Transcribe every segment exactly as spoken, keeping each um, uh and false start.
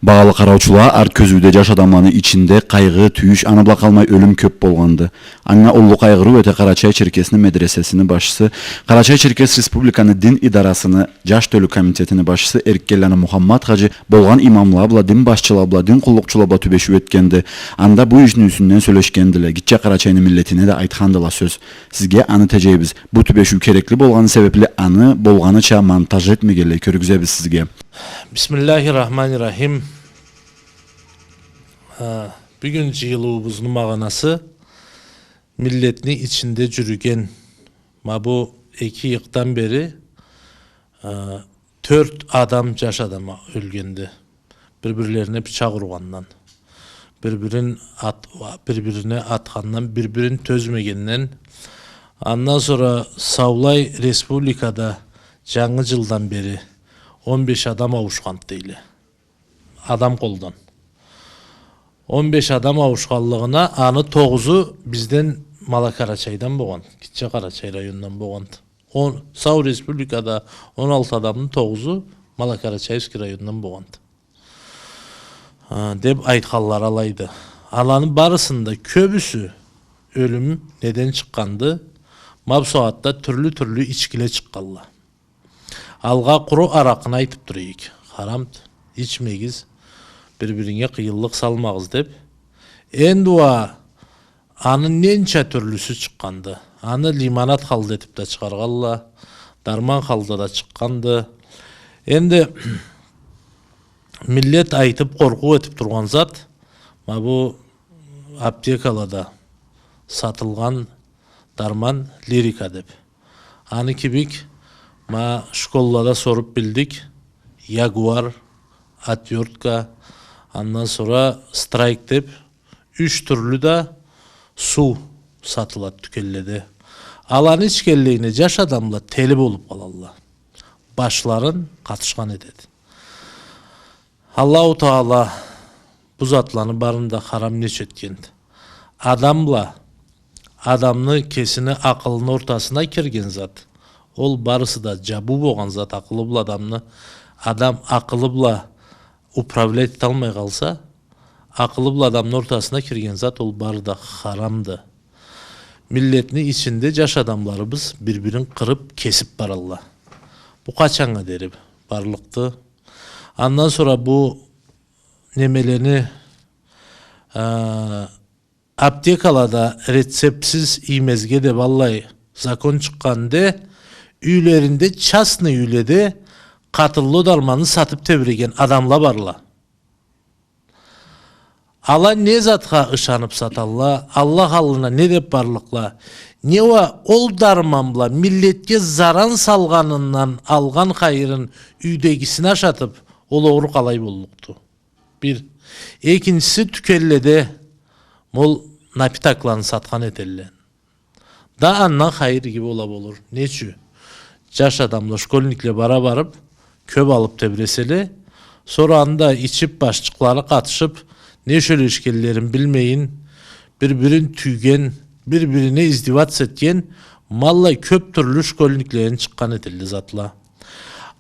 Багъалы къараучула, арт кёзюуде джаш адамланы ичинде къайгъы, тюйюш, аны бла къалмай ёлюм кёб болгъанды. Анга уллу къайгъырыу эте Къарачай-Черкесни медресесини башчысы, Къарачай-Черкес Республиканы дин идарасыны джаш тёлю комитетини башчысы Эркенланы Мухаммат хаджи болгъан имамла бла, дин башчыла бла, дин къуллукъчула бла тюбешиу этгенди. Анда бу ишни юсюнден сёлешгендиле. Гитче Къарачайны миллетине да айтхандыла сёз. Сизге аны теджейбиз. Бу тюбешиу керекли болгъаны себебли аны болгъаныча монтаж этмегенлей кёргюзебиз сизге. بسم الله الرحمن الرحيم. Э, бюгюн джыйылыуубузну магъанасы миллетни ичинде джюрюген, ма бу эки ыйыкъдан бери, э, тёрт адам, джаш адам ёлгенди. Бир-бирлерине бычакъ ургъандан, бир-бирин ат-, бир-бирине атхандан, бир-бирин тёзмегенден. Андан сора саулай республикада джангы джылдан бери он беш адам ауушханды дейле. Адам къолдан. Он беш адам ауушханлыгъына аны тогъузу бизден Малокарачайдан болгъан, Гитче Къарачай районундан болгъанды. Он, сау республикада он алты адамны тогъузу Малокарачаевский районундан болгъанды. А, деб айтханлары алайды. Аланы барысында кёбюсю ёлюм неден чыкъгъанды? Ма бусагъатда тюрлю-тюрлю ичкиле чыкъгъанла. Алгъа къуру аракъыны айтыб тура эдик. Харамды. Ичмегиз, бир-биринге къыйынлыкъ салмагъыз деб. Энди уа аны ненча тюрлюсю чыкъгъанды. Аны лимонад халда этиб да чыгъаргъанла, дарман халда да чыкъгъанды. Энди миллет айтыб, къоркъуу этиб тургъан зат, ма бу аптекалада сатылгъан дарман лирика деб. Аны кибик, ма школлада соруб билдик, ягуар, отвёртка, андан сора страйк деб, юч тюрлю да суу сатылады тюкенледе. Аланы ичгенлейине джаш адамла тели болуб къалалла. Башларын къатышхан этеди. Аллаху Таала бу затланы барын да харам нечу этгенди. Адам бла адамны кесини акъылыны ортасына кирген зат, ол барысы да джабыу болгъан зат, акъылы бла адамны, адам акъылы бла управлять эталмай къалса, акъылы бла адамны ортасына кирген зат, ол бары да харамды. Миллетни ичинде джаш адамларыбыз бир-бирин къырыб, кесиб баралла. Бу къачаннга дери барлыкъды? Андан сора бу немелени, э, аптекалада рецептсиз иймезге деб аллай закон чыкъгъанды, юйлеринде, частный юйледе къатыллы дарманны сатыб тебреген адамла барла. Ала не затха ышаныб саталла, Аллах аллына не деб барлыкъла, не уа ол дарман бла миллетге заран салгъанындан алгъан хайырын юйдегисине ашатыб, ол огъурлукъ алай боллукъду. Бир. Экинчиси, тюкенледе ма ол напитокланы сатхан этелле. Да андан хайыр иги бола болур. Нечу? Джаш адамла, школьникле бара барыб, кёб алыб тебреселе, сора анда ичиб, башчыкълары къатышыб, не сёлешгенлерин билмейин, бир-бирин тюйген, бир-бирине издеваться этген, ма аллай кёб тюрлю школьникледен чыкъгъан этелле затла.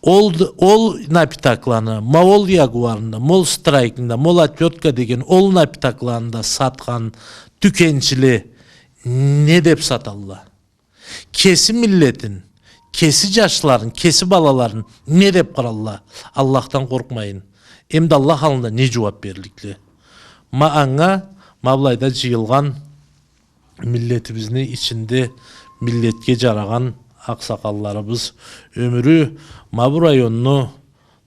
Ол д-, ол напитокланы, ма ол ягуарны, ма ол страйкны да, ма ол отвёртка деген ол напитокланы да сатхан тюкенчиле не деб саталла? Кеси миллетин, кеси джашларын, кеси балаларын не деб къыралла, Аллахдан къоркъмайын? Эмда Аллах аллында не джууаб берликле? Ма анга, ма былайда джыйылгъан миллетибизни ичинде миллетге джарагъан акъсакъалларыбыз, ёмюрю ма бу районну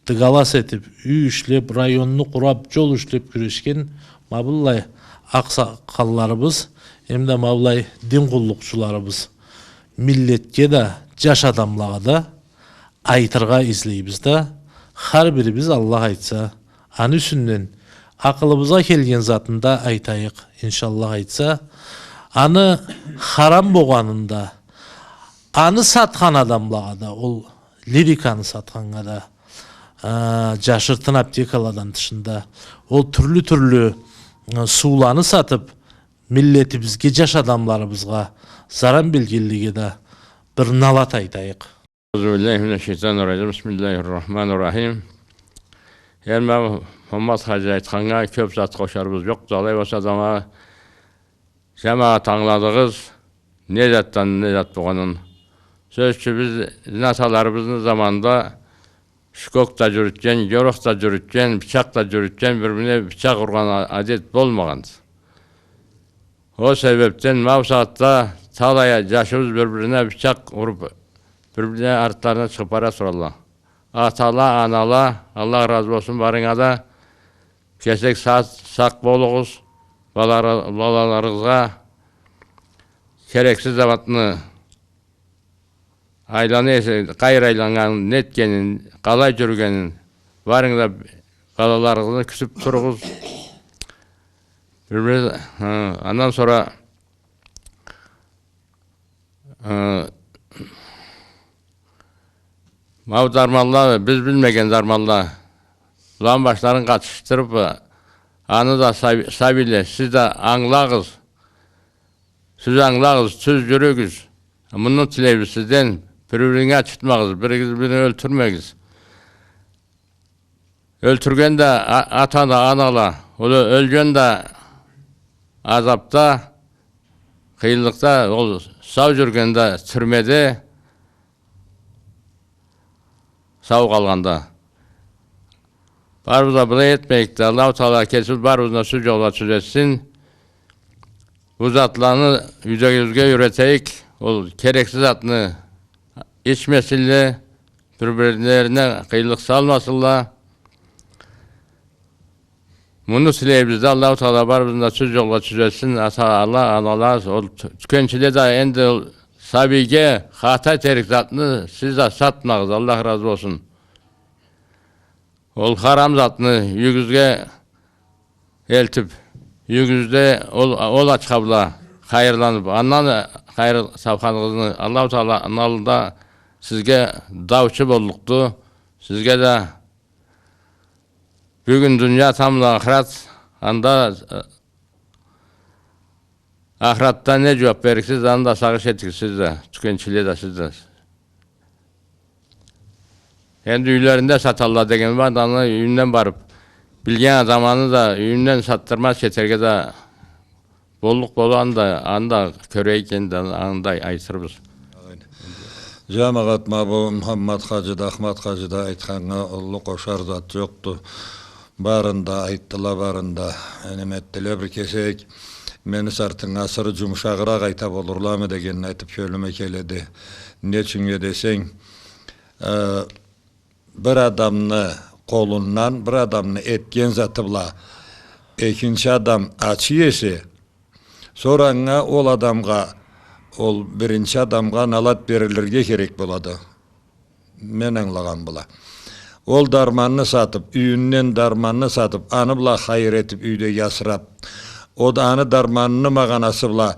дыгалас этиб, юй ишлеб, районну къураб, джол ишлеб кюрешген ма быллай акъсакъалларыбыз, эмда ма быллай дин къуллукъчуларыбыз миллетге да, джаш адамлагъа да айтыргъа излейбиз да, хар бирибиз, Аллах айтса, аны юсюнден акъылыбызгъа келген затын да айтайыкъ, иншаллах айтса, аны харам болгъанын да, аны сатхан адамлагъа да, ол лириканы сатханнга да, а, джашыртын аптекаладан тышында, ол тюрлю-тюрлю, а, сууланы сатыб, миллетибизге, джаш адамларыбызгъа заран бергенлеге да бир налат айтайыкъ. أعوذ بالله من الشيطان الرجيم. بسم الله الرحمن الرحيم. Энди ма бу Мухаммат хаджи айтханнга кёб зат къошарыбыз джокъду. Алай болса да, ма, джамагъат, ангыладыгъыз не затдан не зат болгъанын. Сёз ючюн, бизни аталарыбызны заманында шкок да джюрютген, джорукъ да джюрютген, бычакъ да джюрютген, бир-бирине бычакъ ургъан а-, адет болмагъанды. Ол себебден ма бусагъатда талай джашыбыз бир-бирине бычакъ уруб, бир-бирине артларына чыгъыб бара туралла. Атала, анала, Аллах разы болсун барыгъызгъа да. Кесек сакъ, сакъ болугъуз. Балалар-, балаларыгъызгъа керексиз затны айлана эсе, къайры айланнганын, нетгенин, къалай джюрюгенин, барыгъыз да балаларыгъызны кютюб туругъуз. Бир-бир, хы, андан сора, хы, ма бу дарманла, биз билмеген дарманла, буланы башларын къатышдырыб, аны да саби-, сабийле, сиз да ангылагъыз. Сиз ангылагъыз, тюз джюрюгюз. Муну тилейбиз сизден. Бир-биригизни ачытмагъыз, биригиз-биригизни ёлтюрмегиз. Ёлтюрген да а-, ата да, анала, ол ёлген да азабда, къыйынлыкъда, ол сау джюрген да тюрмеде, сау къалгъан да. Барыбыз да былай этмейик да, Аллаху Тагъала кеси барыбызны да тюз джолгъа тюзетсин. Бу затланы юйдегибизге юйретейик, ол керексиз затны ичмесинле, бир-бирлерине къыйынлыкъ салмасынла. Муну тилейбиз да, Аллаху Тагъала барыбызны да тюз джолгъа тюзетсин. Атала, анала, ол тю-, тюкенчиле да энди ол сабийге хата этерик затны сиз да сатмагъыз, Аллах разы болсун. Ол харам затны юйюгюзге элтиб, юйюгюзде ол, ол ачха бла хайырланыб, андан хайыр табханыгъызны Аллаху Тагъаланы аллында сизге даучу боллукъду. Сизге да бюгюн дуния, тамбла ахырат, анда, э, ахыратда не джууаб беририксиз, аны да сагъыш этигиз сиз да, тюкенчиле да, сиз да. Энди юйлеринде саталла деген бар, аны юйюнден барыб, билген адамны да юйюнден сатдырмаз этерге да боллукъ болур, аны да, аны да кёрейик, энди аны да айтырбыз. Джамагъат, ма бу Мухаммат хаджи да, Ахмат хаджи да айтханнга уллу къошар зат джокъду. Барын да айтдыла, барын да неме этдиле. Бир кесек мени сартымда асыры джумушагъыракъ айта болурламы дегенни айтыб кёлюме келеди. Не ючюннге десенг, э, бир адамны къолундан, бир адамны этген заты бла экинчи адам ачый эсе, сора анга, ол адамгъа, ол биринчи адамгъа налат берилирге керек болады. Мен ангылагъан бла. Ол дарманны сатыб, юйюнден дарманны сатыб, аны бла хайыр этиб, юйдеги асыраб, ол да аны дарманны магъанасы бла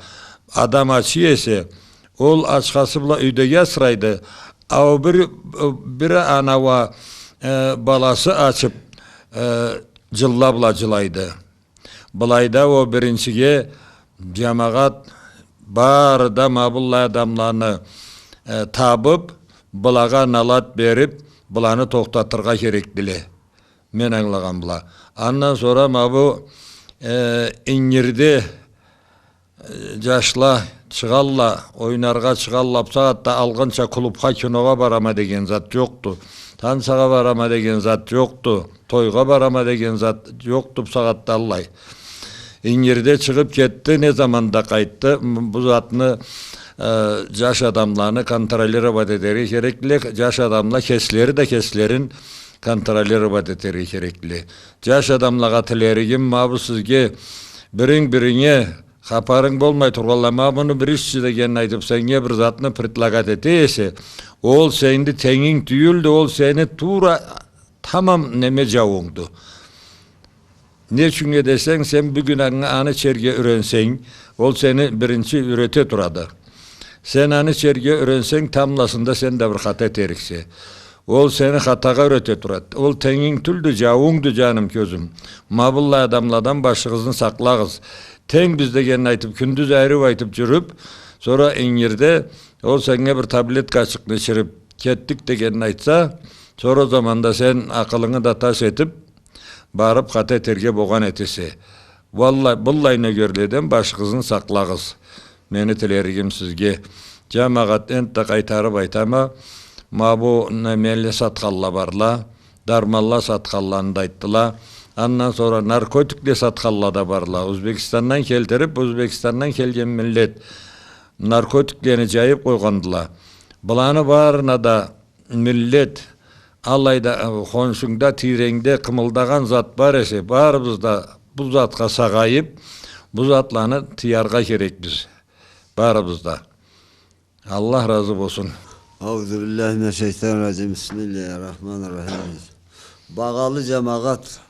адам ачый эсе, ол ачхасы бла юйдеги асырайды, а ол бир, бир ана уа, э, баласы ачыб, э, джылла бла джылайды. Былайда ол биринчиге, джамагъат, бары да ма быллай адамланы, э, табыб, былагъа налат бериб, быланы тохтатыргъа керекдиле. Мен ангылагъан бла. Андан сора ма бу, э, ингирде, э, джашла чыгъалла, ойнаргъа чыгъалла, бусагъатда алгъынча клубха, киногъа барама деген зат джокъду. Танцагъа барама деген зат джокъду. Тойгъа барама деген зат джокъду бусагъатда аллай. Ингирде чыгъыб кетди, не заманда къайтды? М, бу затны, э, джаш адамланы контролировать этерге керекдиле, джаш адамла кеслери да кеслерин контролировать этерге керекдиле. Джаш адамлагъа тилеригим, ма бу сизге биринг-биринге хапарынг болмай тургъанлай, ма муну бир иччи дегенин айтыб, сеннге бир затны предлагать эте эсе, ол сени тенгинг тюйюлдю, ол сени туура тамам неме джауунгду. Не ючюннге десенг, сен бюгюн анга, аны ичерге юренсенг, ол сени биринчи юрете турады. Сен аны ичерге юренсенг, тамбласында сен да бир хата этериксе. Ол сени хатагъа юрете турады. Ол тенгинг тюлдю, джауунгду, джаным, кёзюм. Ма быллай адамладан башыгъызны сакълагъыз. Тенгбиз дегенин айтыб, кюндюз айырыб айтыб джюрюб, сора ингирде ол сеннге бир таблеткачыкъны ичириб, кетдик дегенин айтса, сора ол заманда сен акъылынгы да таш этиб, барып, хата этерге болгъан этесе. Валлахи, быллай нёгерледен башыгъызны сакълагъыз. Мени тилеригим сизге. Джамагъат, энтда къайтарып айтама, ма бу неменле сатханла барла, дарманла сатханланы да айтдыла. Андан сора наркотикле сатханла да барла. Узбекистандан келтирип, Узбекистандан келген миллет наркотиклени джайып къойгъандыла. Быланы барына да миллет, алайда, э, хоншунгда, тийренгде къымылдагъан зат бар эсе, барыбыз да бу затха сагъайып, бу затланы тыяргъа керекбиз. Барыбыз да. Аллах разы болсун. أعوذ بالله من الشيطان الرجيم. بسم الله الرحمن الرحيم. Багъалы джамагъат,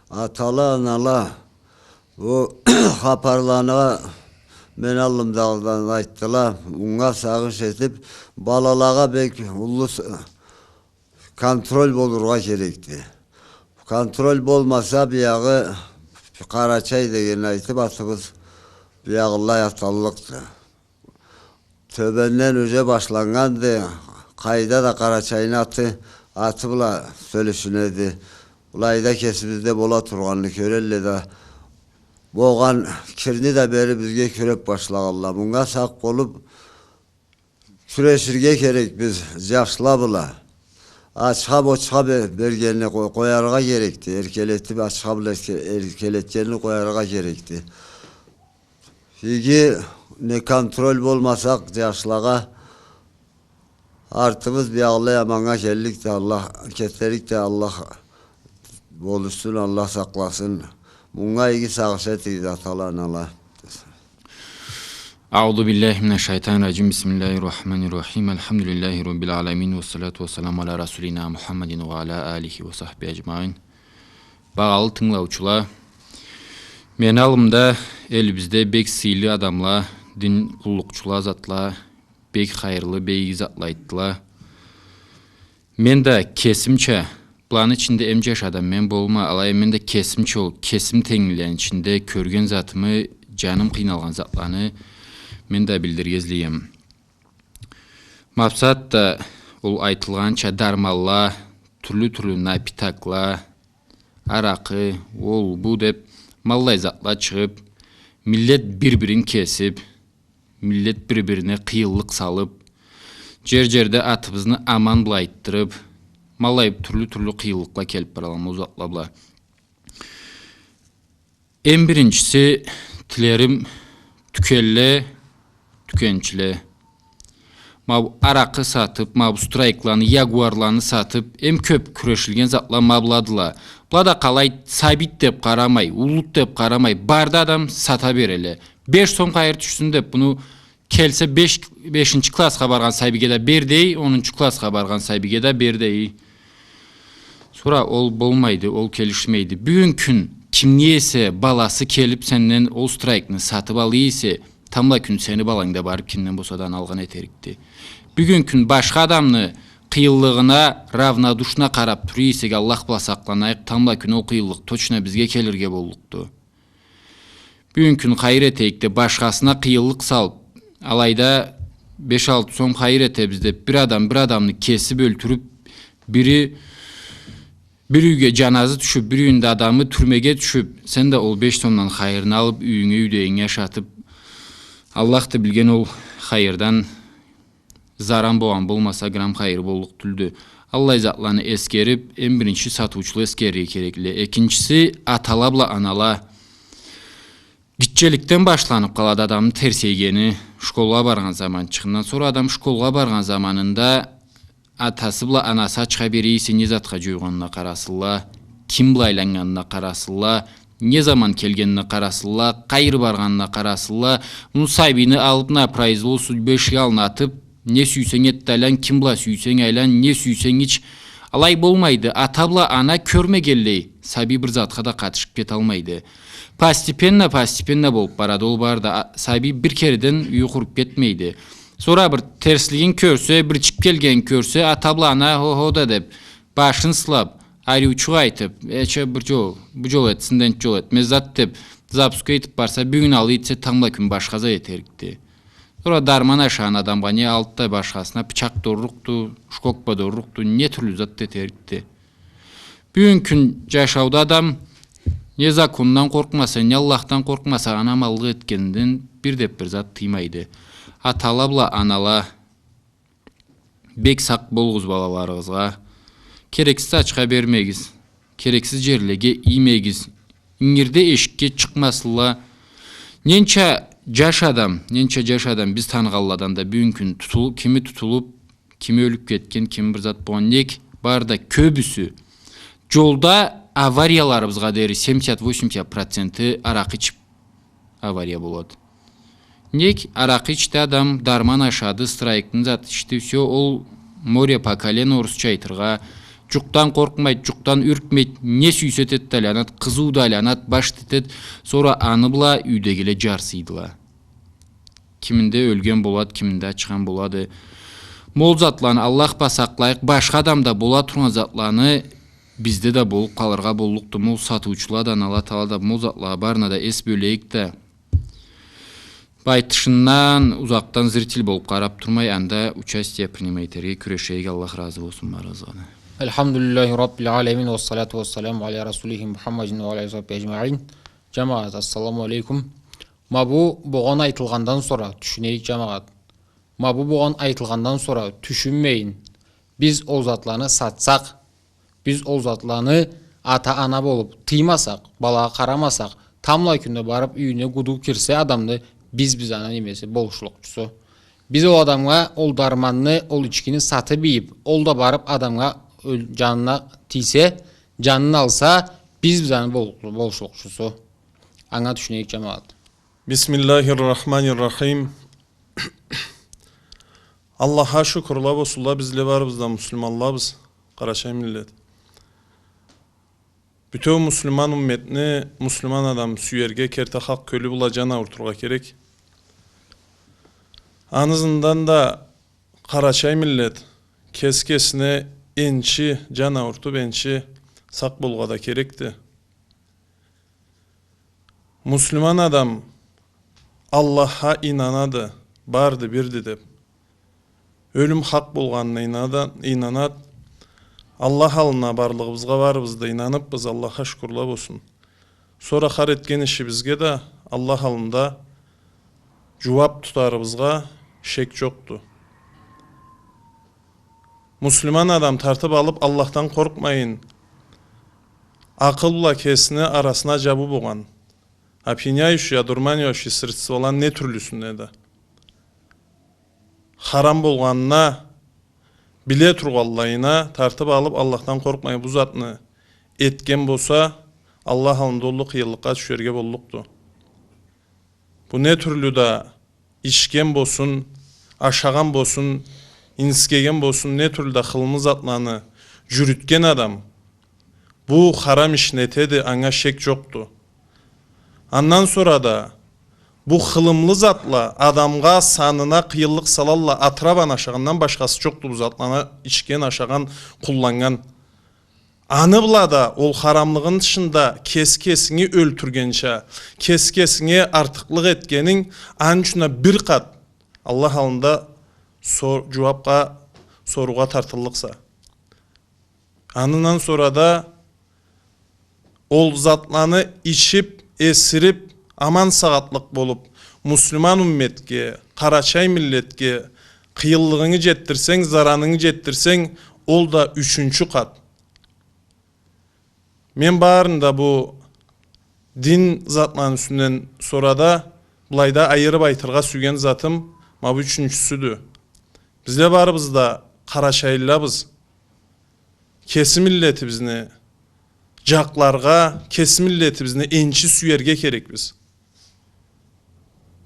атала, анала, бу хапарланы мен аллымдагъыдан айтдыла. Мунга сагъыш этип, балалагъа бек уллу с-, контроль болургъа керекди. Контроль болмаса, биягъы Къарачай деген айтып, атыбыз биягъылай аталлыкъды. Тёбенден уже башланнганды. Къайда да Къарачайны аты, аты бла сёлешинеди. Былайда кесибизде бола тургъанны кёрелле да, болгъан кирни да бери бизге кюреп башлагъанла. Мунга сакъ болуп, кюреширге керекбиз джашла бла. Ачха-бочха бе-, бергенни къо-, къояргъа керекди. Эркелетип, ачха бла эрке-, эркелетгенни къояргъа керекди. Иги не контроль болмасакъ джашлагъа, артыбыз биягъылай аманнга келлик да Аллах, кетерик да Аллах болушсун, Аллах сакъласын. Мунга иги сагъыш этигиз, атала, анала. أعوذ بالله من الشيطان الرجيم. بسم الله الرحمن الرحيم. الحمد لله رب العالمين. والصلاة والسلام على رسولنا محمد وعلى آله وصحبه أجمعين. Багъалы тынгылаучула, мени аллымда элибизде бек сыйлы адамла, дин къуллукъчула затла, бек хайырлы, бек иги затла айтдыла. Мен да кесимча, буланы ичинде эм джаш адам мен болма, алай мен да кесимча ол, кесим тенглилени ичинде кёрген затымы, джаным къыйналгъан затланы мен да билдирирге излейме. Макъсат да ол айтылгъанча дарманла, тюрлю-тюрлю напитокла, аракъы, ол, бу деп, ма аллай затла чыгъып, миллет бир-бирин кесип, миллет бир-бирине къыйынлыкъ салып, джер-джерде атыбызны аман бла айтдырып, ма аллай тюрлю-тюрлю къыйынлыкъла келип баралла ол затла бла. Эм биринчиси, тилерим, тюкенле, тюкенчиле. Ма бу аракъы сатып, ма бу страйкланы, ягуарланы сатып, эм кёп кюрешилген затла ма быладыла. Была да къалай, сабийди деп къарамай, уллуду деп къарамай, барды адам сата берелле. Беш сом хайыр тюшсюн деп, муну келсе беш, бешинчи классха баргъан сабийге да бер дей, онунчу классха баргъан сабийге да бер дей. Сора ол болмайды, ол келишмейди. Бюгюн кюн кимни эсе баласы келип сенден ол страйкны сатып алый эсе, тамбла кюн сени баланг да барып кимден болса да аны алгъан этерикди. Бюгюн кюн башха адамны къыйынлыгъына равнодушно къарап тура эсек, Аллах бла сакъланайыкъ, тамбла кюн ол къыйынлыкъ точно бизге келирге боллукъду. Бюгюн кюн хайыр этейик деп, башхасына къыйынлыкъ салып, алайда беш-алты сом хайыр этебиз деп, бир адам бир адамны кесип, ёлтюрюп, бири бир юйге джаназы тюшюп, бир юйню да адамы тюрмеге тюшюп, сен да ол беш сомдан хайырны алып, юйюнге, юйдегинге ашатып, Аллах да билген ол хайырдан заран болгъан болмаса, грамм хайыр боллукъ тюлдю. Аллай затланы эсгерип, эм биринчи сатыучула эсгерирге керекле. Экинчиси, атала бла анала. Гитчеликден башланып къалады адамны терсейгени, школгъа баргъан заманчыгъындан. Сора адам школгъа баргъан заманында атасы бла анасы ачха бере эсе, не затха джойгъанына къарасынла, ким бла айланнганына къарасынла, не заман келгенине къарасынла, къайры баргъанына къарасынла. Муну, сабийни алып, на произвол судьбы эшик аллына атып, не сюйсенг эт да айлан, ким бла сюйсенг айлан, не сюйсенг ич. Алай болмайды. Ата бла ана кёрмегенлей сабий бир затха да къатышып кеталмайды. Постепенно, постепенно болуп барады ол бары да. А, сабий бир кереден юй къуруп кетмейди. Сора бир терслигин кёрсе, бир ичип келгенин кёрсе, ата бла ана, хо-хо да деп, башын сылап, ариучукъ айтып, э, че, бир джол, бу джол эт, сынден джол этмез зат деп, запуска этип барса, бюгюн алай этсе, тамбла кюн башха зат этерикди. Сора дарман ашагъан адамгъа не алты да башхасына пычакъ да урлукъду, шкокпа да урлукъду, не тюрлю зат да этерикди. Бюгюн кюн джашауда адам Не закондан къоркъмаса, не Аллахдан къоркъмаса, аны аманлыкъ этгенден бир да бир зат тыймайды. Атала бла анала, бек сакъ болугъуз балаларыгъызгъа. Керексиз ачха бермегиз. Керексиз джерлеге иймегиз. Ингирде эшикге чыкъмасынла. Ненча джаш адам, ненча джаш адам биз таныгъанладан да бюгюн кюн тутул-, кими тутулуб, кими ёлюб кетген, кими бир зат болгъан, нек, бары да кёбюсю. Джолда аварияларыбызгъа дери семьдесят-восемьдесят проценти аракъы ичиб авария болады. Нек, аракъы ичди адам, дарман ашады, страйкни зат ичди, всё, ол море по колено, орусча айтыргъа, джукъдан къоркъмайды, джукъдан юркмейди, не сюйсе этеди да айланады, къызыу да айланады, баш этеди, сора аны бла юйдегиле джарсыйдыла. Киминде ёлген болады, киминде ачыгъан болады. Ма ол затланы Аллах бла сакълайыкъ, башха адамда бола тургъан затланы бизде да болуб къалыргъа боллукъду. Ма ол сатыучула да, анала-атала да, ма ол затлагъа барына да эс бёлейик да, былай тышындан, узакъдан зритель болуб къараб турмай, анда участие принимать этерге кюрешейик. Аллах разы болсун барыгъызгъа да. الحمد لله رب العالمين، والصلاة والسلام على رسوله محمد وعلى آله وصحبه أجمعين. Джамагъат, ассаламу алейкум. Ма бу богъан айтылгъандан сора тюшюнейик, джамагъат. Ма бу богъан айтылгъандан сора тюшюнмейин, биз ол затланы сатсакъ, биз ол затланы ата-ана болуб тыймасакъ, балагъа къарамасакъ, тамбла кюнде барыб юйюне гудугъу кирсе адамны, биз, биз аны немеси, болушлукъчусу. Биз ол адамгъа ол дарманны, ол ичкини сатыб ийиб, ол да барыб адамгъа ёл-, джанына тийсе, джанын алса, биз, биз аны бол-, болушлукъчусу. Анга тюшюнейик, джамагъат. بسم الله الرحمن الرحيم. Аллахха шукурла болсунла, бизле барыбыз да муслиманлабыз, къарачай миллет. Бютеу муслиман умметни муслиман адам сюерге, керти хакъ кёлю бла джан аурутургъа керек. Аны ызындан да къарачай миллет кеси-кесине энчи джан аурутуб, энчи сакъ болургъа да керекди. Муслиман адам Аллахха ийнанады, барды бирди деб. Ёлюм хакъ болгъанына ийнада-, ийнанад. Аллах аллына барлыгъыбызгъа барыбыз да ийнаныбыз, Аллахха шукурла болсун. Сора хар этген ишибизге да Аллах аллында джууаб тутарыбызгъа шек джокъду. Муслиман адам тартыб алыб Аллахдан къоркъмайын, акъыл бла кесини арасына джабыу болгъан опьяняющий, одурманивающий средстволаны не тюрлюсюн да, харам болгъанына биле тургъанлайына тартыб алыб, Аллахдан къоркъмай бу затны этген болса, Аллах аллында уллу къыйынлыкъгъа тюшерге боллукъду. Бу не тюрлю да ичген болсун, ашагъан болсун, ингирген болсун, не тюрлю да хылымы затланы джюрютген адам бу харам ишни этеди, анга шек джокъду. Андан сора да бу хылымлы затла адамгъа, санына къыйынлыкъ салалла, отраваны ашагъандан башхасы джокъду бу затланы ичген, ашагъан, къулланнган. Аны бла да ол харамлыгъыны тышында кеси кесинги ёлтюргенча, кеси кесинге артыкълыкъ этгенинг, аны ючюн а бир къат Аллах аллында сор-, джууабха, соруугъа тартыллыкъса. Андан сора да ол затланы ичиб, эсириб, аман-сагъатлыкъ болуб, муслиман умметге, къарачай миллетге къыйынлыгъынгы джетдирсенг, заранынгы джетдирсенг, ол да ючюнчю къат. Мен барын да бу дин затланы юсюнден сора да, былайда айырыб айтыргъа сюйген затым ма бу ючюнчюсюдю. Бизле барыбыз да къарачайлылабыз. Кеси миллетибизни джакъларгъа, кеси миллетибизни энчи сюерге керекбиз.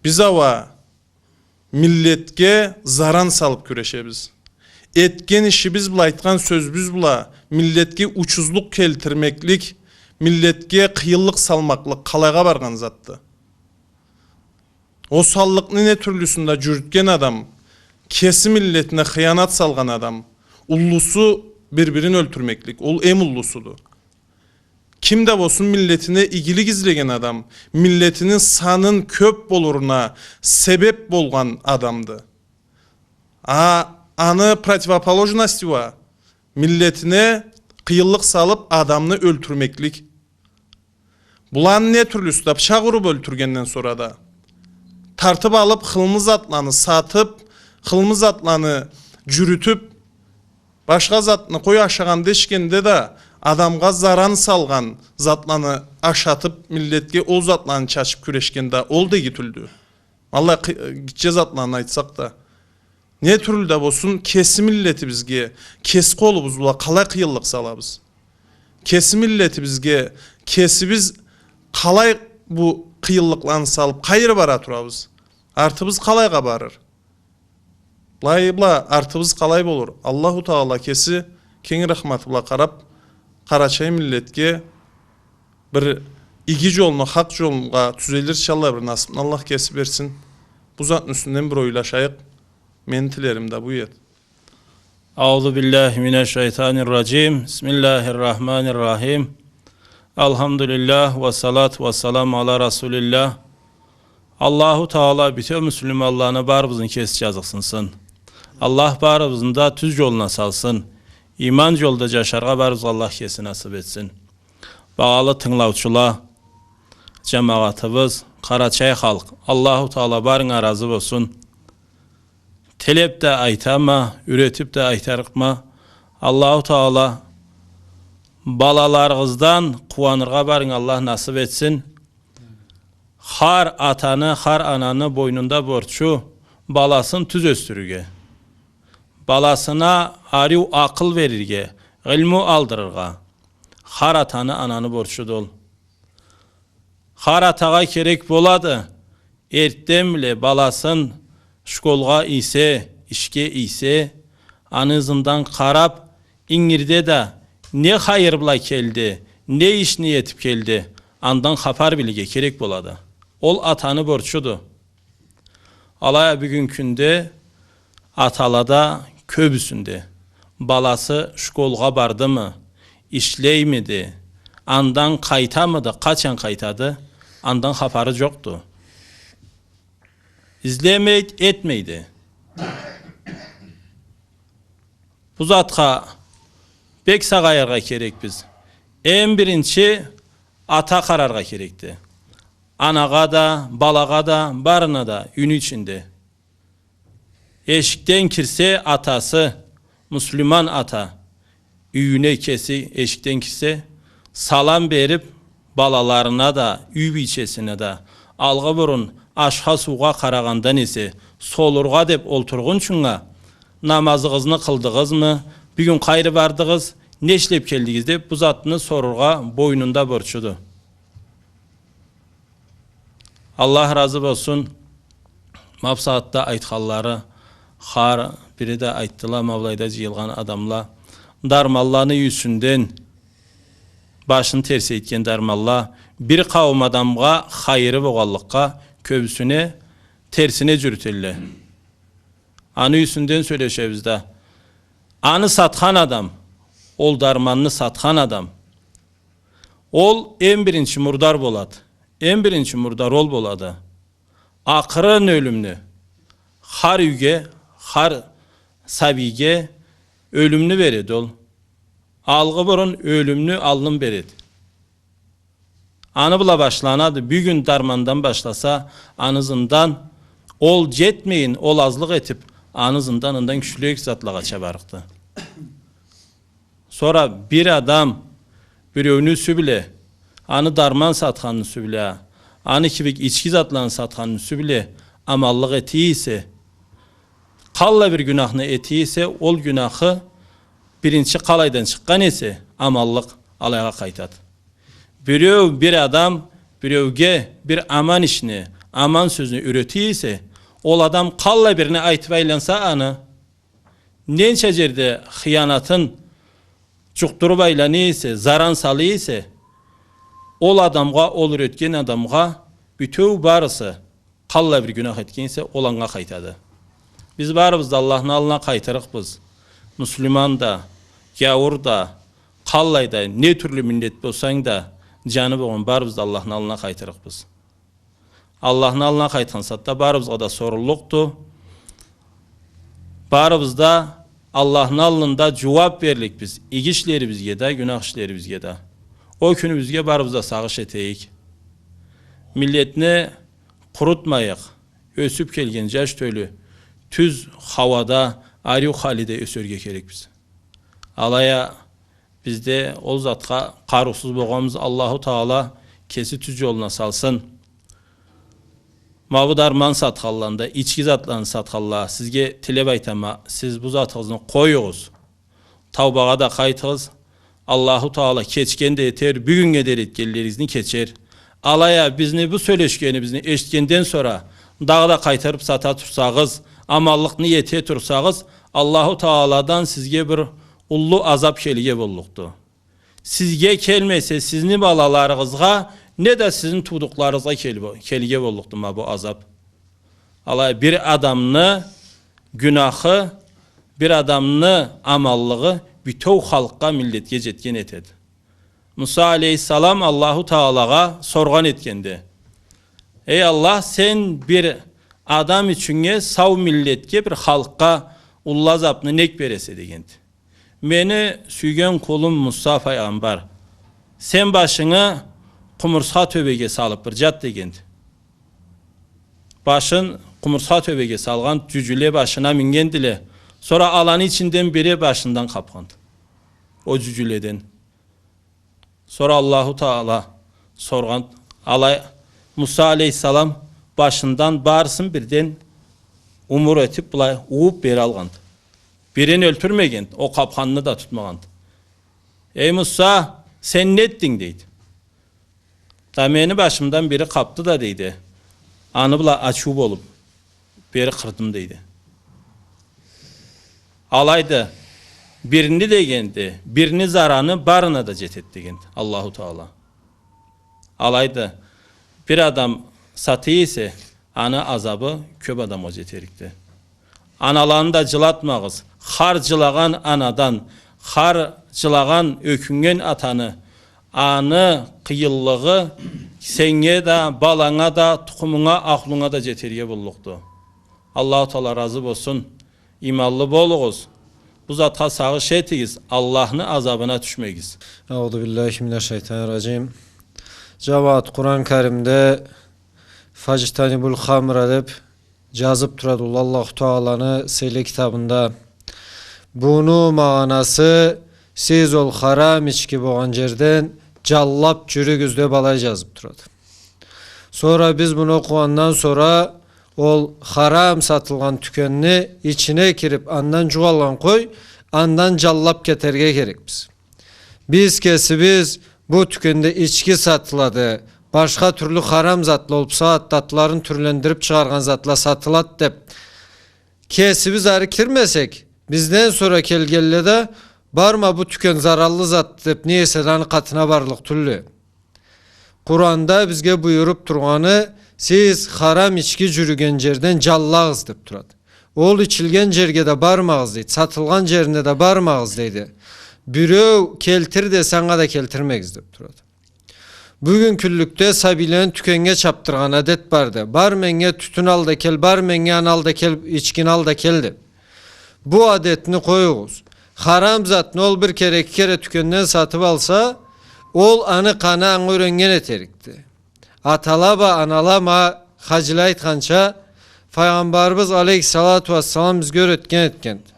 Биз ала миллетге заран салыб кюрешебиз. Этген ишибиз бла, айтхан сёзюбюз бла миллетге учузлукъ келтирмеклик, миллетге къыйынлыкъ салмакълыкъ къалайгъа баргъан затды? Осаллыкъны не тюрлюсюн да джюрютген адам, кеси миллетине хыянат салгъан адам, уллусу бир-бирин ёлтюрмеклик, ол эм уллусуду. Ким да болсун, миллетине игилик излеген адам, миллетини санын кёб болуруна себеб болгъан адамды. А аны противоположности уа миллетине къыйынлыкъ салыб адамны ёлтюрмеклик. Буланы не тюрлюсю да, пычакъ уруп ёлтюргенден сора да, тартып алып, хылмы затланы сатып, хылмы затланы джюрютюп, башха затны къой, ашагъанда, ичгенде да, адамгъа заран салгъан затланы ашатып, миллетге ол затланы чачып кюрешген да ол да иги тюлдю. Аллай къы-, гитче затланы айтсакъ да. Не тюрлю да болсун, кеси миллетибизге, кеси къолубуз бла къалай къыйынлыкъ салабыз? Кеси миллетибизге, кесибиз къалай бу къыйынлыкъланы салып, къайры бара турабыз? Артыбыз къалайгъа барыр? Былай бла артыбыз къалай болур? Аллаху Тагъала кеси кенг рахматы бла къарап, къарачай миллетге бир иги джолну, хакъ джолгъа тюзелирча Аллах бир насыпны Аллах кеси берсин. Бу затны юсюнден бир ойлашайыкъ. Мени тилерим да бу эди. أعوذ بالله من الشيطان الرجيم. بسم الله الرحمن الرحيم. الحمد لله والصلاة والسلام على رسول الله. Аллаху Тагъала бютеу муслиманланы барыбызны кеси джазыкъсынсын. Аллах барыбызны да тюз джолуна салсын. Ийман джолда джашаргъа барыбызгъа Аллах кеси насып этсин. Багъалы тынгылаучула, джамагъатыбыз, къарачай халкъ, Аллаху Тагъала барынга разы болсун. Тилеп да айтама, юретип да айтарыкъма. Аллаху Тагъала балаларыгъыздан къууаныргъа барынга Аллах насып этсин. Хар атаны, хар ананы бойнунда борчу баласын тюз ёсдюрюрге, баласына ариу акъыл берирге, илму алдырыргъа. Хар атаны, ананы борчуду ол. Хар атагъа керек болады, эртденбле баласын школгъа ийсе, ишге ийсе, аны ызындан къарап, ингирде да не хайыр бла келди, не ишни этип келди, андан хапар билирге керек болады. Ол атаны борчуду. Алай а бюгюн кюнде аталада кёбюсюнде баласы школгъа бардымы, ишлеймиди, андан къайтамыды, къачан къайтады, андан хапары джокъду. Излемейди, этмейди. Бу затха бек сагъайыргъа керекбиз. Эм биринчи ата къараргъа керекди. Анагъа да, балагъа да, барына да, юйню ичинде. Эшикден кирсе атасы, муслиман ата, юйюне кеси эшикден кирсе, салам берип, балаларына да, юй бийчесине да, алгъы бурун ашха-суугъа къарагъандан эсе, солургъа деп олтургъунчунга, намазыгъызны къылдыгъызмы, бюгюн къайры бардыгъыз, не ишлеп келдигиз деп, бу затны сорургъа бойнунда борчуду. Аллах разы болсун. Ма бусагъатда айтханлары, хар бири да айтдыла, ма былайда джыйылгъан адамла. Дарманланы юсюнден башын терс этген дарманла, бир къауум адамгъа хайыры болгъанлыкъгъа, кёбюсюне терсине джюрютелле. Аны юсюнден сёлешебиз да. Аны сатхан адам, ол дарманны сатхан адам, ол эм биринчи мурдар болады. Эм биринчи мурдар ол болады. Акъырын ёлюмню, хар юйге, хар сабийге ёлюмню береди ол. Алгъы бурун ёлюмню аллын береди. Аны бла башланады. Бюгюн дармандан башласа, аны ызындан ол джетмейин, ол азлыкъ этип, аны ызындан андан кючлюрек затлагъа чабарыкъды. Сора бир адам биреуню юсю бла, аны дарман сатханны юсю бла, аны кибик ички затланы сатханны юсю бла аманлыкъ эте эсе, къаллай бир гюнахны эте эсе, ол гюнахы биринчи къалайдан чыкъгъан эсе, аманлыкъ алайгъа къайтады. Биреу, бир адам биреуге бир аман ишни, аман сёзню юрете эсе, ол адам къаллай бирини айтып айланса аны, ненча джерде хыянатын джукъдуруп айлана эсе, заран сала эсе, ол адамгъа, ол юретген адамгъа бютеу барысы, къаллай бир гюнах этген эсе, ол анга къайтады. Биз барыбыз да Аллахны аллына къайтырыкъбыз. Муслиман да, гяуур да, къаллай да, не тюрлю миллет болсанг да, джаны болгъан барыбыз да Аллахны аллына къайтырыкъбыз. Аллахны аллына къайтхан сагъатда барыбызгъа да соруллукъду. Барыбыз да Аллахны аллында джууап берликбиз, иги ишлерибизге да, гюнах ишлерибизге да. Ол кюнюбюзге барыбыз да сагъыш этейик. Миллетни къурутмайыкъ, ёсюп келген жаш тёлю тюз хауада, ариу халиде ёсерге керекбиз. Алай а биз да ол затха къарыусуз болгъанбыз, Аллаху Таала кеси тюз жолуна салсын. Ма бу дарман сатханла да, ички затланы сатханла, сизге тилеп айтама, сиз бу затыгъызны къоюгъуз. Таубагъа да къайтыгъыз. Аллаху Таала кечген да этер, бюгюннге дери этгенлеригизни кечер. Алай а бизни бу сёлешгенибизни эшитгенден сора дагъыда къайтарып сата турсагъыз, аманлыкъны эте турсагъыз, Аллаху Тааладан сизге бир уллу азап келирге боллукъду. Сизге келмесе, сизни балаларыгъызгъа, неда сизни туудукъларыгъызгъа кел-, келирге боллукъду ма бу азап. Алай бир адамны гюнахы, бир адамны аманлыгъы бютеу халкъгъа, миллетге жетген этеди. Муса алейхиссалам Аллаху Таалагъа соргъан этгенди: «Эй Аллах, сен бир адам ючюннге, сау миллетге, бир халкъгъа уллу азапны нек бересе?» — дегенди. «Мени сюйген къулум Муса файгъамбар, сен башынгы къумурсха тёбеге салып бир жат», — дегенди. Башын къумурсха тёбеге салгъан, жюжюле башына мингендиле. Сора аланы ичинден бири башындан къапханды. О жюжюледен. Сора Аллаху Таала соргъан, алай Муса алейхиссалам башындан барысын бирден умур этип, былай ууп бери алгъанды. Бирин ёлтюрмегенди, о къапханны да тутмагъанды. «Эй Муса, сен не этдинг?» — дейди. «Да мени башымдан бири къапды да, — дейди, — аны бла ачыу болуп, бери къырдым», — дейди. Алайды, бирини дегенди, бирини зараны барына да жетеди дегенди Аллаху Таала. Алайды, бир адам сатый эсе, аны азабы кёп адамгъа жетерикди. Аналаны да жылатмагъыз. Хар жылагъан анадан, хар жылагъан, ёкюннген атаны, аны къыйынлыгъы сеннге да, баланга да, тукъумунга, ахлунга да жетерге боллукъду. Аллаху Таала разы болсун. Иманлы болугъуз. Бу затха сагъыш этигиз, Аллахны азабына тюшмегиз. أعوذ بالله من الشيطان الرجيم. Жамагъат, Къуран Каримде «فاجتنبوا الخمر» деп жазып турады Уллу Аллаху Тааланы сыйлы китабында. Буну магъанасы, сиз ол харам ички болгъан жерден жанлап жюрюгюз деп алай жазып турады. Сора биз муну окъугъандан сора ол харам сатылгъан тюкенни ичине кирип, андан жугъалгъан къой, андан жанлап кетерге керекбиз. Биз кесибиз бу тюкенде ички сатылады, башха тюрлю харам затла, ол бусагъатда атларын тюрлендирип чыгъаргъан затла сатылады деп, кесибиз ары кирмесек, бизден сора келгенле да, барма, бу тюкен зараллы затды деп, не эсе да аны къатына барлыкъ тюлле. Къуранда бизге буюруп тургъаны, сиз харам ички жюрюген жерден жанлагъыз деп турады. Ол ичилген жерге да бармагъыз дейди, сатылгъан жерине да бармагъыз дейди. Биреу келтир десе, анга да келтирмегиз деп турады. Бюгюн кюнлюкде сабийлени тюкеннге чапдыргъан адет барды. Бар меннге тютюн ал да кел, бар меннге аны ал да кел, ичкини ал да кел деп. Бу адетни къоюгъуз. Харам затны ол бир кере, эки кере тюкенден сатып алса, ол аны къаны анга юреннген этерикди. Атала бла анала, ма Хажиле айтханча, Файгъамбарыбыз алейхиссалату уассалам бизге юретген этгенди.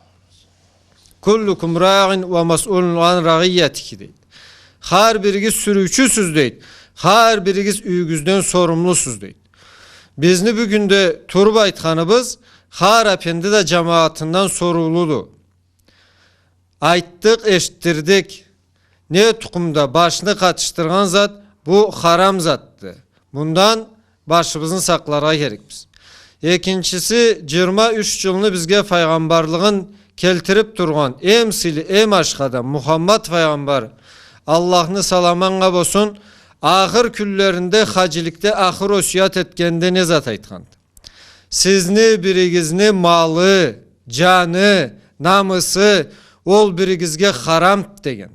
«كلكم راع ومسؤول عن رعيته» дейди. Хар биригиз сюрюучюсюз дейди. Хар биригиз юйюгюзден сорумлусуз дейди. Бизни бюгюн да туруп айтханыбыз, хар апенди да жамагъатындан сорумлуду. Айтдыкъ, эшитдирдик. Не тукъумда башны къатышдыргъан зат, бу харам затды. Мындан башыбызны сакъларгъа керекбиз. Экинчиси, жыйырма юч жылны бизге файгъамбарлыгъын келтирип тургъан эм сыйлы, эм ашхы адам Мухаммад файгъамбар, Аллахны саламы анга болсун, ахыр кюнлеринде хаджиликде ахыр осуят этгенде не зат айтханды? Сизни биригизни малы, жаны, намысы ол биригизге харамды деген.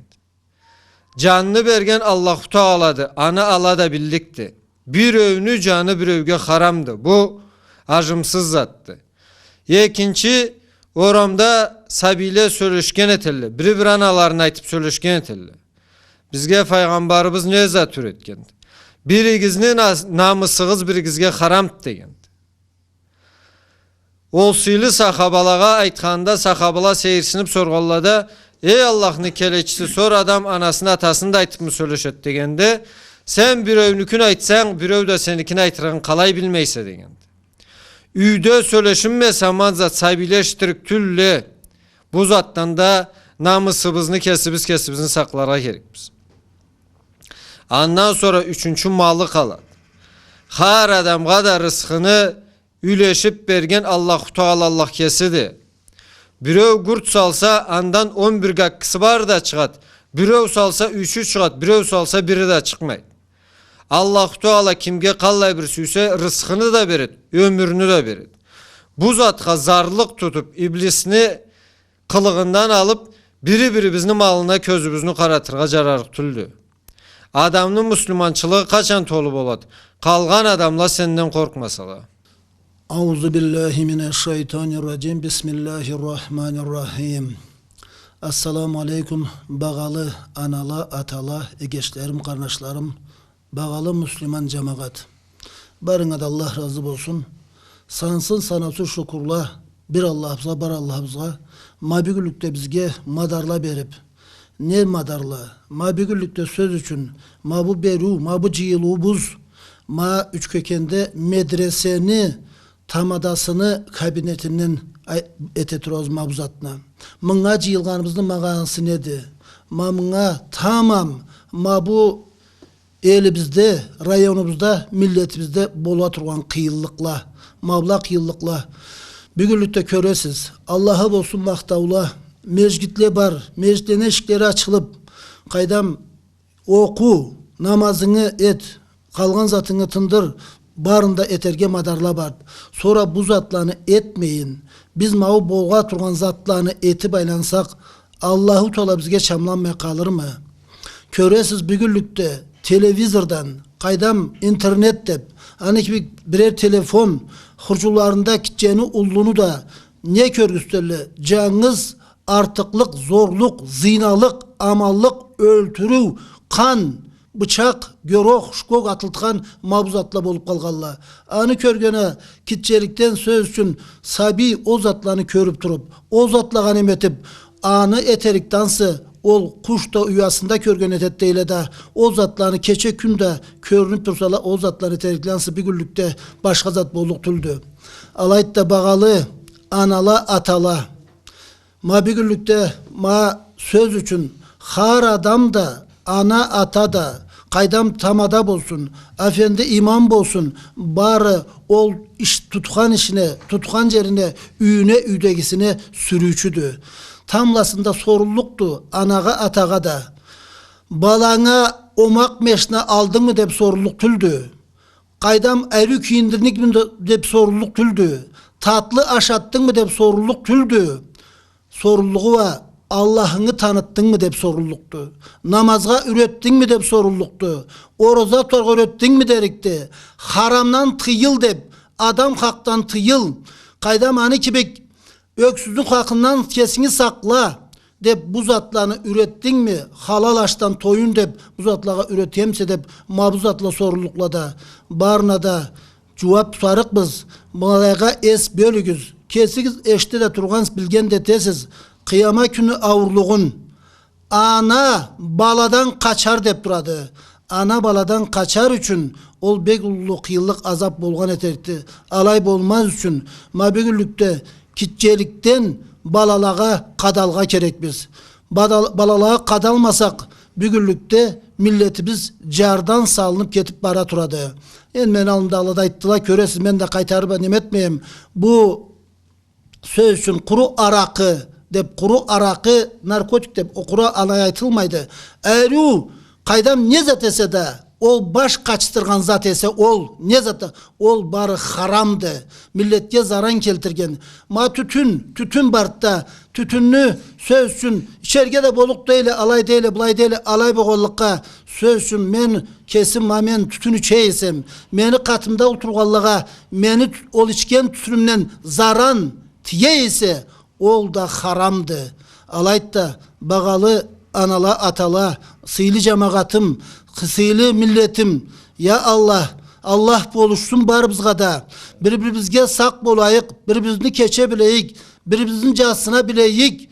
Жанны берген Аллаху Таалады, аны ала да билликди. Биреуню жаны биреуге харамды. Бу ажымсыз затды. Экинчи, орамда сабийле сёлешген этелле. Бири-бири аналарына айтып сёлешген этелле. Бизге файгъамбарыбыз не зат юретгенди? Биригизни нас-, намысыгъыз биригизге харамды дегенди. Ол сыйлы сахабалагъа айтханында, сахабала сейирсиниб соргъанла да: «Эй Аллахны келечиси, сора адам анасыны, атасыны да айтыбмы сёлешеди?» — дегенде, «Сен биреунюкюн айтсанг, биреу да сеникин айтырыгъын къалай билмейсе?» — дегенди. Юйде сёлешинмесе аман зат, сабийле эшитирик тюлле. Бу затдан да намысыбызны кесибиз кесибизни сакъларгъа керекбиз. Андан сора ючюнчю малы къалады. Хар адамгъа да рысхыны юлешиб берген Аллаху Таала Аллах кесиди. Биреу гурт салса, андан он бир гаккысы бары да чыгъады. Биреу салса, ючю чыгъады, биреу салса, бири да чыкъмайды. Аллаху Таала кимге къаллай бир сюйсе, рысхыны да береди, ёмюрню да береди. Бу затха зарлыкъ тутуб, иблисни къылыгъындан алыб, бири-бирибизни малына кёзюбюзню къаратыргъа джарарыкъ тюлдю. Адамны муслиманчылыгъы къачан толу болады? Къалгъан адамла сенден къоркъмасала. أعوذ بالله من الشيطان الرجيم. بسم الله الرحمن الرحيم. Ассаламу алейкум, багъалы анала, атала, эгечлерим, къарнашларым, багъалы муслиман джамагъат. Барыгъыздан да Аллах разы болсун. Сансыз санаусуз шукурла бир Аллахыбызгъа, бар Аллахыбызгъа, ма бюгюнлюкде бизге мадарла бериб, не мадарла? Ма бюгюнлюкде, сёз ючюн, ма бу бериу, ма бу джыйылыуубуз, ма Ючкёкенде медресени тамадасыны кабинетинден ай-, эте турабыз ма бу затны. Мынга джыйылгъаныбызны магъанасы неди? Ма мынга тамам, ма бу элибизде, районубузда, миллетибизде бола тургъан къыйынлыкъла, ма была къыйынлыкъла. Бюгюнлюкде кёресиз, Аллахха болсун махтаула, межгитле бар, межгитлени эшиклери ачылыб, къайдам, окъу, намазынгы эт, къалгъан затынгы тындыр, барын да этерге мадарла бар. Сора бу затланы этмейин, биз ма бу бола тургъан затланы этиб айлансакъ, Аллаху Таала бизге чамланмай къалырмы? Кёресиз, бюгюнлюкде телевизордан, къайдам, интернет деб, аны кибик бирер телефон хурджунларында гитчени, уллуну да не кёргюзтелле? Джангыз артыкълыкъ, зорлукъ, зиналыкъ, аманлыкъ, ёлтюрюу, къан, бычакъ, гёрох, шкок атылтхан ма бу затла болуб къалгъанла. Аны кёргенде, гитчеликден, сёз ючюн, сабий ол затланы кёрюб туруб, ол затлагъа неме этиб, аны этерикден ансы, ол къуш да уясында кёрген этеди дейле да, ол затланы кече-кюн да кёрюнюб турсала, ол затланы этерикден ансы бюгюнлюкде башха зат боллукъ тюлдю. Алайды да, багъалы анала, атала, ма бюгюнлюкде, ма, сёз ючюн, хар адам да, ана, ата да, къайдам, тамада болсун, афенди, имам болсун, бары ол иш, тутхан ишине, тутхан джерине, юйюне, юйдегисине сюрюучюдю. Тамбласында соруллукъду анагъа, атагъа да. Баланга омакъ машина алдынгмы деб соруллукъ тюлдю. Къайдам, ариу кийиндирдингми деб соруллукъ тюлдю. Татлы ашатдынгмы деб соруллукъ тюлдю. Соруллугъу уа, Аллахынгы танытдынгмы деб соруллукъду. Намазгъа юретдингми деб соруллукъду. Ораза тутаргъа юретдингми дерикди. Харамдан тыйыл деб, адам хакъдан тыйыл. Къайдам, аны кибик, ёксюзню хакъындан кесинги сакъла деб, бу затланы юретдингми, халал ашдан тоюн деб, бу затлагъа юретемисе деб, ма бу затла соруллукъла да, барына да джууаб тутарыкъбыз. Былайгъа эс бёлюгюз. Кесигиз эшите да тургъансыз, билген да этесиз къыяма кюню ауурлугъун. Ана баладан къачар деб турады. Ана баладан къачар ючюн ол бек уллу къыйынлыкъ, азаб болгъан этерикди. Алай болмаз ючюн, ма бюгюнлюкде гитчеликден балалагъа къадалгъа керекбиз. Бадал-, балалагъа къадалмасакъ, бюгюнлюкде миллетибиз джардан салыныб кетиб бара турады. Энди мени аллымдагъыла да айтдыла, кёресиз, мен да къайтарыб неме этмейим. Бу сёз ючюн, къуру аракъы деб, къуру аракъы, наркотик деб, о къуру алай айтылмайды. Ариу, къайдам, не зат эсе да, ол баш къачдыргъан зат эсе, ол не зат да, ол бары харамды. Миллетге заран келтирген. Ма тютюн, тютюн барды да, тютюнню, сёз ючюн, ичерге да боллукъ дейле, алай дейле, былай дейле, алай болгъанлыкъгъа, сёз ючюн, мен кесим, ма мен тютюн иче эсем, мени къатымда олтургъанлагъа мени тю-, ол ичген тютюнюмден заран тие эсе, ол да харамды. Алайды да, багъалы анала, атала, сыйлы джамагъатым, сыйлы миллетим, Я Аллах, Аллах болушсун барыбызгъа да. Бир-бирибизге сакъ болайыкъ, бир-бирибизни кече билейик, бир-бирибизни джазсына билейик.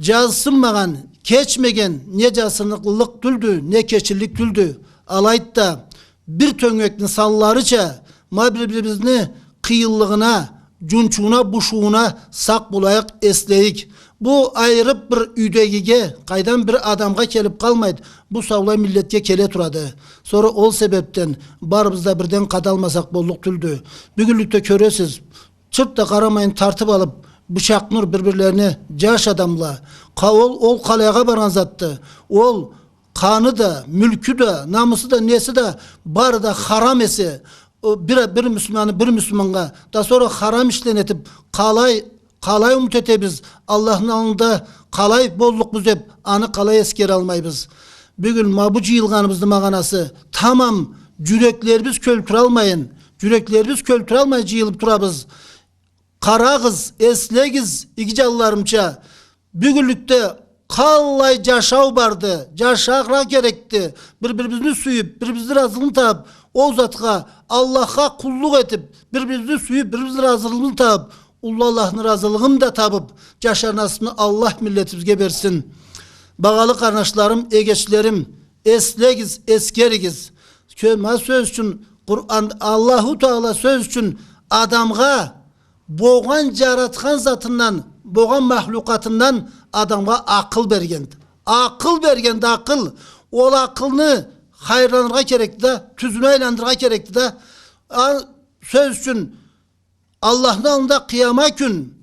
Джазсынмагъан, кечмеген не джазсынлыкъ тюлдю, не кечиллик тюлдю. Алайды да, бир тёнгекни санларыча, ма бир-бирибизни къыйынлыгъына, джунчууна, бушууна сакъ болайыкъ, эслейик. Бу айырыб бир юйдегиге, къайдам, бир адамгъа келиб къалмайды. Бу саулай миллетге келе турады. Сора ол себебден барыбыз да бирден къадалмасакъ боллукъ тюлдю. Бюгюнлюкде кёресиз, чырт да къарамайын тартыб алыб, бычакъны ур бир-бирлерине джаш адамла. Къа-, ол, ол къалайгъа баргъан затды. Ол къаны да, мюлкю да, намысы да, неси да, бары да харам эсе, о, бир, бир мюслюманны бир мюслюманнга, да сора харам ишлени этиб, къалай, къалай умут этебиз, Аллахны аллында къалай боллукъбуз деб, аны къалай эсгералмайбыз? Бюгюн ма бу джыйылгъаныбызны магъанасы, тамам джюреклерибиз кёлтюралмайын, джюреклерибиз кёлтюралмай джыйылыб турабыз. Къарагъыз, эслегиз, иги джанларымча, бюгюнлюкде къаллай джашау барды, джашаргъа керекди. Бир-бирибизни сюйюб, бир-бирибизни разылыгъын табыб, ол затха, Аллахха къуллукъ этиб, бир-бирибизни сюйюб, бир-бирибизни разылыгъын табыб, уллу Аллахны разылыгъын да табыб, джашар насыбны Аллах миллетибизге берсин. Багъалы къарнашларым, эгечлерим, эслегиз, эсгеригиз. Кё-, ма сёз ючюн, Къуран, Аллаху Тагъала сёз ючюн адамгъа богъан джаратхан затындан, богъан махлукъатындан адамгъа акъыл бергенди. Акъыл бергенди, акъыл. Ол акъылны хайырланыргъа керекди да, тюзюне айландырыргъа керекди да. А, сёз ючюн, Аллахны аллында къыяма кюн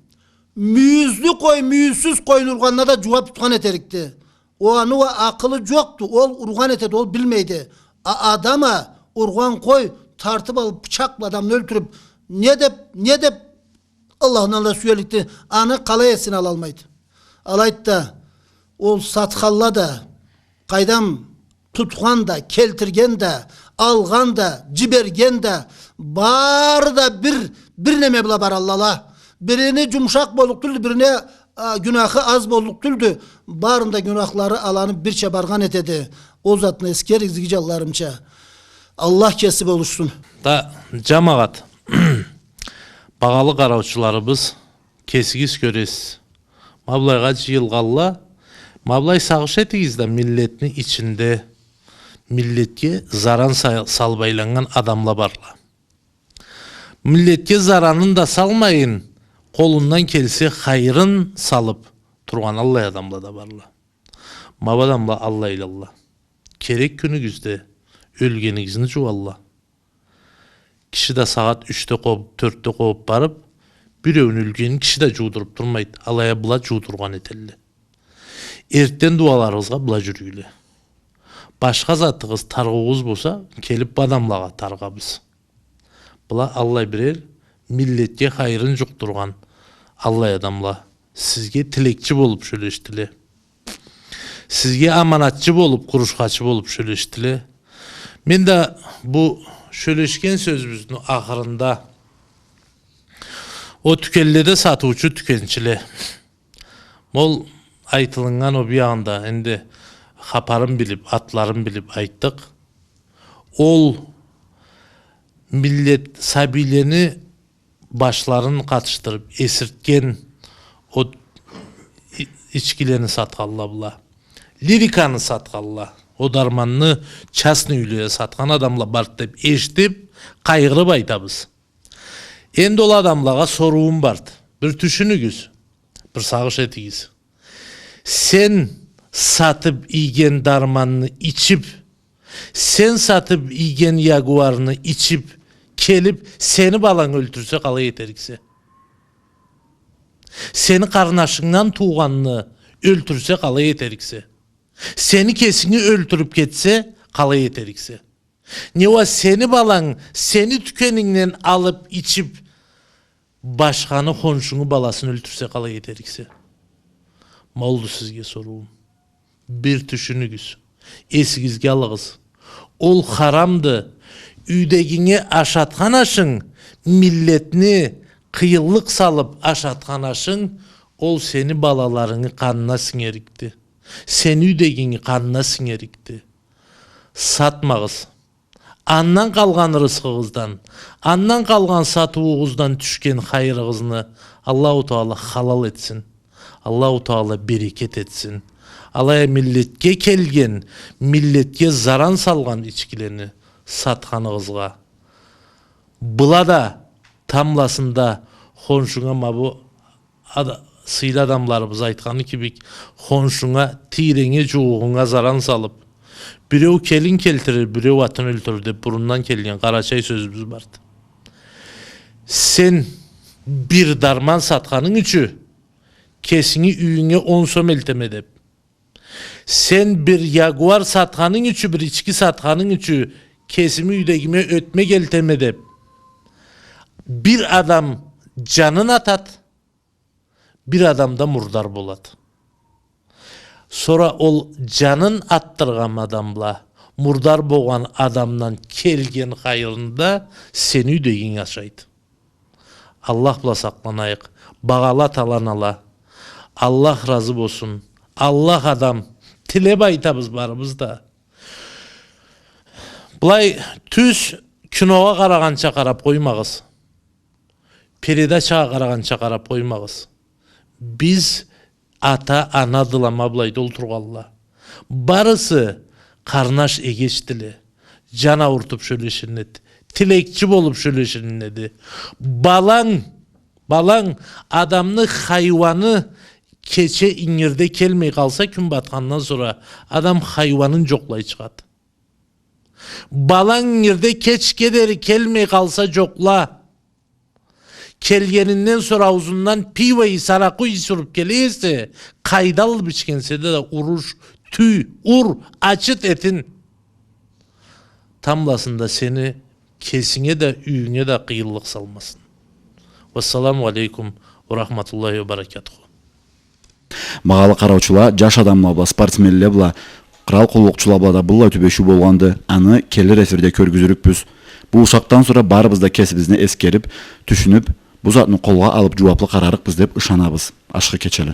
мюйюзлю къой, мюйюзсюз къойну ургъанына да джууаб тутхан этерикди. О, аны уа акъылы джокъду, ол ургъан этеди, ол билмейди. А, адам а ургъан къой тартыб алыб, бычакъ бла адамны ёлтюрюб, не деб, не деб Аллахны аллында сюелликди, аны къалай эсине алалмайды? Алайды да, ол сатханла да, къайдам, тутхан да, келтирген да, алгъан да, джиберген да, бары да бир, бир неме бла баралла. Бирини джумушакъ боллукъ тюлдю, бирине, а, гюнахы аз боллукъ тюлдю. Барыны да гюнахлары аланы бирча баргъан этеди. Ол затны эсгеригиз, иги джанларымча. Аллах кеси болушсун. Да, джамагъат, багъалы къараучуларыбыз, кесигиз кёресиз. Ма былайгъа джыйылгъанла, ма былай сагъыш этигиз да, миллетни ичинде миллетге заран са-, салыб айланнган адамла барла. Миллетге заранын да салмайын, къолундан келсе хайырын салыб тургъан аллай адамла да барла. Ма бу адамла аллайдыла. Керек кюнюгюзде ёлгенигизни джууалла. Киши да сагъат ючде къобуб, тёртде къобуб барыб, биреуню ёлгенин киши да джуудуруб турмайды. Алай а была джуудургъан этелле. Эртден дууаларыгъызгъа была джюрюйле. Башха затыгъыз, тарыгъыугъуз болса, келиб бу адамлагъа тарыгъабыз. Была аллай бирер миллетге хайырын джукъдургъан аллай адамла сизге тилекчи болуб сёлешдиле. Сизге аманатчы болуб, къурушхачы болуб сёлешдиле. Мен да бу сёлешген сёзюбюзню ахырында о тюкенледе сатыучу тюкенчиле, ол айтылыннган о биягъында, энди хапарын билиб, атларын билиб айтдыкъ. Ол миллет сабийлени башларын къатышдырыб, эсиртген о и-, ичкилени сатханла была. Лириканы сатханла. О дарманны частный юйледе сатхан адамла барды деб эшитиб, къайгъырыб айтабыз. Энди ол адамлагъа соруум барды. Бир тюшюнюгюз, бир сагъыш этигиз. Сен сатыб ийген дарманны ичиб, сен сатыб ийген ягуарны ичиб, келиб, сени балангы ёлтюрсе, къалай этериксе? Сени къарнашынгдан туугъанны ёлтюрсе, къалай этериксе? Сени кесинги ёлтюрюб кетсе, къалай этериксе? Не уа сени баланг, сени тюкенингден алыб, ичиб, башханы, хоншунгу баласын ёлтюрсе, къалай этериксе? Ма олду сизге соруум. Бир тюшюнюгюз. Эсигизге алыгъыз. Ол харамды. Юйдегинге ашатхан ашынг, миллетни къыйынлыкъ салыб ашатхан ашынг, ол сени балаларынгы къанына сингерикди. Сени юйдегинги къанына сингерикди. Сатмагъыз. Андан къалгъан рысхыгъыздан, андан къалгъан сатыуугъуздан тюшген хайырыгъызны Аллаху Таала халал этсин. Аллаху Таала берекет этсин. Алай а миллетге келген, миллетге заран салгъан ичкилени сатханыгъызгъа. Была да тамбласында хоншунга, ма бу ада-, сыйлы адамларыбыз айтханы кибик, хоншунга, тийренге, джууугъунга заран салып, биреу келин келтирир, биреу атын ёлтюрюр деп бурундан келген къарачай сёзюбюз барды. Сен бир дарман сатханынг ючюн кесинги юйюнге он сом элтеме деп, сен бир ягуар сатханынг ючюн, бир ички сатханынг ючюн кесими юйдегиме ётмек элтеме деп, бир адам джанын атат, бир адам да мурдар болат. Сора ол джанын атдыргъан адам бла мурдар болгъан адамдан келген хайырында сени юйдегинг ашайды. Аллах бла сакъланайыкъ. Багъала талан ала. Аллах разы болсун. Аллах адам. Тилеп айтабыз барыбыз да. Былай тюз киногъа къарагъанча къарап къоймагъыз. Передачагъа къарагъанча къарап къоймагъыз. Биз ата, анадыла ма былайда олтургъанла. Барысы къарнаш, эгечдиле. Джан аурутуп сёлешинеди. Тилекчи болуп сёлешинеди. Баланг, баланг, адамны хайуаны кече ингирде келмей къалса, кюн батхандан сора адам хайуанын джокълай чыгъады. Баланг ингирде кечге дери келмей къалса, джокъла. Келгенинден сора аузундан пиво ис, аракъы ис уруп келе эсе, къайда алып ичген эсе да, уруш, тюй, ур, ачыт этин. Тамбласында сени кесинге да, юйюнге да къыйынлыкъ салмасын. Вассаламу алейкум ва рахматуллахи ва баракатуху. Багъалы къараучула, джаш адамла бла, спортсменле бла, кърал къуллукъчула бла да быллай тюбешиу болгъанды, аны келир эфирде кёргюзюрюкбюз. Бу ушакъдан сора барыбыз да кесибизни эсгерип, тюшюнюп, бу затны къолгъа алып, джууаплы къарарыкъбыз деп ышанабыз. Ашхы кечели.